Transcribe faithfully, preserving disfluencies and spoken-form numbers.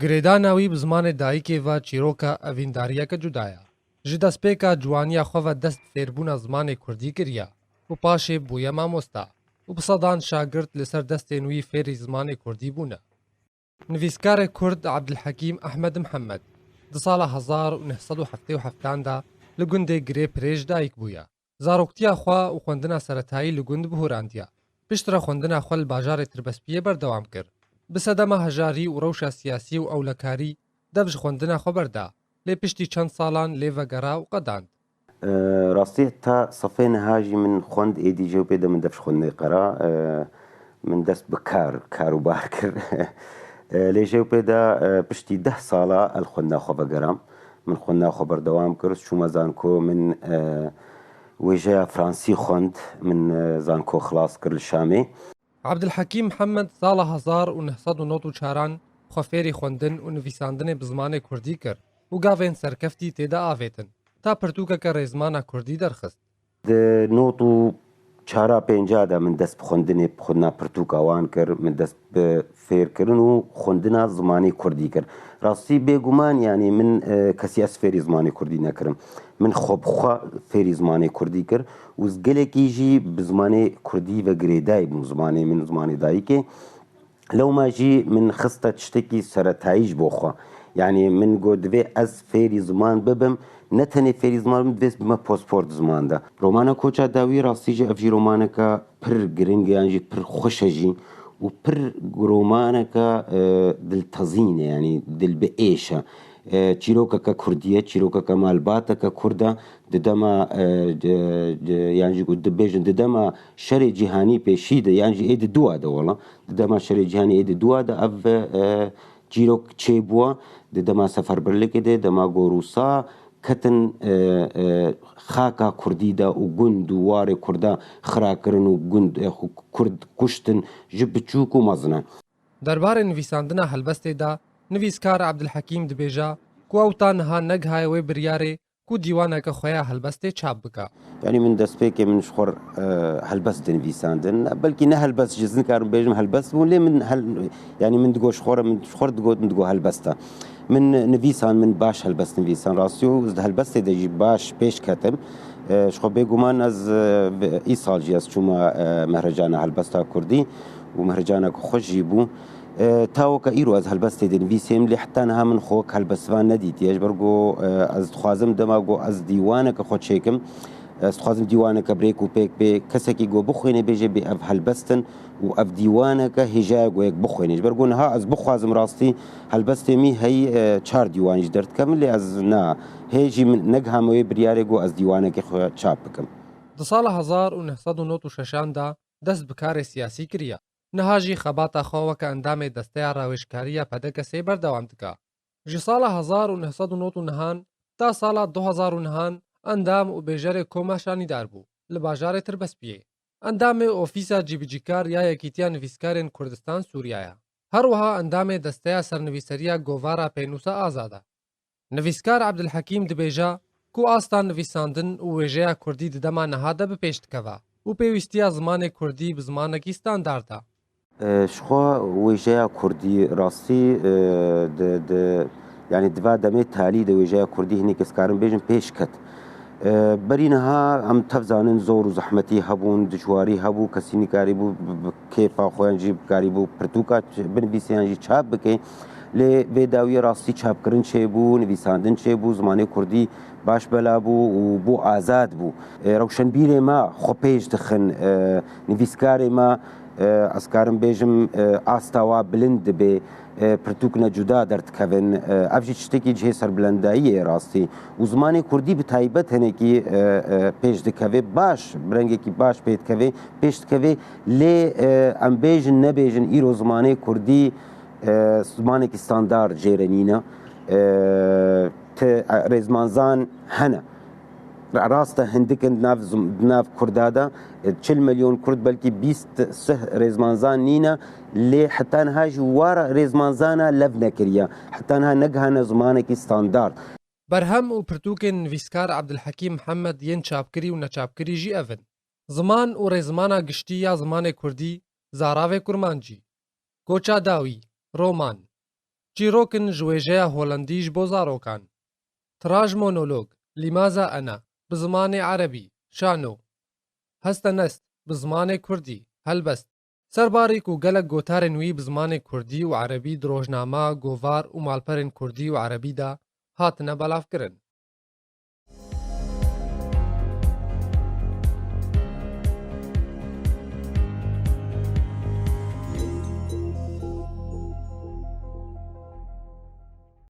Girêdana wî bi zimanê dayikê ve çîroka evîndariyeke cuda ye. Ji destpêka ciwaniya xwe ve dest bi fêrbûna zimanê kurdî kiriye û paşê bûye mamosta û bi sedan şagirt li ser destên wî fêrî zimanê kurdî bûne. Nivîskarê kurd Abdulhekîm Ehmed Mihemed di sala hezar û neh sed û heftê û heft de li gundê Girê Pirê ji dayik bûye. Zaroktiya xwe û xwendina seretayî li gund bihûrandiye. Piştre xwendina xwe li bajarê Tirbespiyê berdewam kir. Bi sedema hejarî û rewşa siyasî û ewlekarî dev ji xwendina xwe berda, lê piştî çend salan lê vegera û qedand. E, rastî heta sefê niha jî min xwend, êdî jê û pê de min dev ji xwendinê qera. E, min dest bi kar, kar û bar kir. E, lê jê û pê de, e, piştî deh sala ez li xwendina xwe vegeram. Min xwendina xwe berdewam kir, çûme zanko, min, e, wêjeya fransî xwend, min, e, zanko xilas kir li Şamê. Abdulhekîm Mihemed sala hezar û neh sed û nod û çaran xwe fêrî xwendin û nivîsandinê bi zimanê kurdî kir û gavên serkeftî tê de avêtin, ta pirtûkeke rêzmana kurdî derxist. Di nod û çara pênca de min dest bi xwendinê, bi xwendina pirtûka wan kir, min dest bi fêrkirin û xwendina zimanê kurdî kir. Rastî bêguman, yanî min, e, kesî ez fêrî zimanê kurdî nekirim. Min xwe bi xwe fêrî zimanê kurdî kir û ez gelekî jî bi zimanê kurdî ve girêdayî bûm, zimanê min, zimanê dayikê. Lewma jî min xiste tiştekî seretayî ji bo xwe. Yanî min got, divê ez fêrî ziman bibim, ne tenê fêrî ziman bibim, divê bime posport ziman de. Romana Koça Dawî rastî jî ev jî romaneke pir giring e, yan jî pir xweş e jî û pir romaneke, e, diltezîn e, yanî dil bi êş e. E, çîrokeke kurdî ye, çîrokeke malbateke kurd e. Di dema, e, de, de, yan jî ku dibêjin, di dema şerê cîhanî pêşî de, yan jî ê di dûa de wela, di dema şerê cîhanî ê di dûa de ev, e, çîrok çêbûwa, di dema Seferbirlikê de, dema ku Rûsa ketin, e, e, xaka kurdî de û gund û warê kurda xira kirin û gund, e, xu-, kurd kuştin, ji biçûk û mezin e. Derbarê nivîsandina helbestê de nivîskar Abdulhekîm dibêje ku ew ta niha negihaye wê biryarê ku dîwaneke xwe ya helbestê çap bike. Yanî min destpêkê min ji xwe, e, helbest dinivîsandin. Belkî ne helbest jî, ez nikarim bêjim helbest bûn, lê min hel-, yanî min digot ji xwe re, min ji xwe re digot, min digot helbest e. Min nivîsan, min baş helbest nivîsan rastî û ez di helbestê de jî baş pêş ketim. E, ji xwe bêguman ez, e, îsal jî ez çûma, e, mehrecana helbesta kurdî û mehrecaneke xweş jî bû. E, ta weke îro ez helbestê dinivîsêm, lê heta niha min xwe wek helbestvan nedîtiye. Ji ber ku, e, ez dixwazim dema ku ez dîwaneke xwe çêkim, ez dixwazim dîwaneke bi rêk û pêk bê, kesekî ku bixwîne bêje bê ev helbest in û ev dîwaneke hêjayek wek bixwîne. Ji ber ku niha ez bixwazim rastî helbestê min heyî, e, çar dîwan jî derdikevin, lê ez na, hê jî min negihame wê biryarê ku ez dîwanekê xwe çap bikim. Di sala hezar û neh sed û nod û şeşan de dest bi karê siyasî kiriye. Niha jî xebata xwe weke endamê Desteya Rawêjkarî ya P D K S'ê berdewam dike. Ji sala hezar û neh sed û nod û nehan ta sala du hezar û nehan endam û bêjerê Koma Şanîdar bû li bajarê Tirbespiyê. Endamê Ofîsa Cîbicîkar ya Yekîtiya Nivîskarên Kurdistan Sûriya ye. Her wiha endamê Desteya Sernivîseriya Govara Pênûsa Azad e. Nivîskar Abdulhekîm dibêje ku asta nivîsandin û wêjeya kurdî di dema niha de bi pêş dikeve û pêwîstiya zimanê kurdî bi zimanekî standard e. E, ji xwe wêjeya kurdî rastî, e, di, di, yanî di va demê talî de wêjeya kurdî hinî kes karin bêjin pêş ket. E, berî niha em tev zanin zor û zehmetî hebûn, dijwarî hebû, kesî nikarîbû bi, bi kêfa xwe yan jî bikarîbû pirtûka ç-, binivîse yan jî çap bike. Lê vê dawiyê rastî çapkirin çêbû, nivîsandin çêbû, zimanê kurdî baş bela bû û bû azad bû. E, rewşenbîrê me xwe pêş dixin, e, nivîskarê me, e, ez karim bêjim, e, asta wa bilind dibe, e, pirtûkne cuda derdikevin. E, ev jî tiştekî cihê serbilendayî ye rastî. Û zimanê kurdî bi taybet hinekî, e, e, pêş dikeve, baş, bi rengekî baş pê dikeve, pêş dikeve. Lê, e, em bêjin nebêjin, îro zimanê kurdî, e, zimanekî standard jê re nîne. E, ti, e, rêzmanzan hene. Rast e, hindik in di nav zim-, di nav kurda de, e, çil milyon kurd, belkî bîst sih rêzmanzan nîne, lê heta niha jî wara rêzmanzana lev nekiriye. Heta niha negihane zimanekî standard. Berhem û pirtûkên nivîskar Abdulhekîm Mihemed yên çapkirî û neçapkirî jî ev in: Ziman û rêzmana giştî ya zimanê kurdî, Zaravê Kurmancî. Koça Dawî, roman. Çîrok in ji wêjeya Holandî ji bo zarokan. Traj monolog, Lîmaza Ena, bi zimanê erebî, Şano. Heste nest, bi zimanê kurdî, Helbest. Serbarî ku gelek gotarên wî bi zimanê kurdî û erebî di rojnama, govar û malperên kurdî û erebî de hatine belavkirin.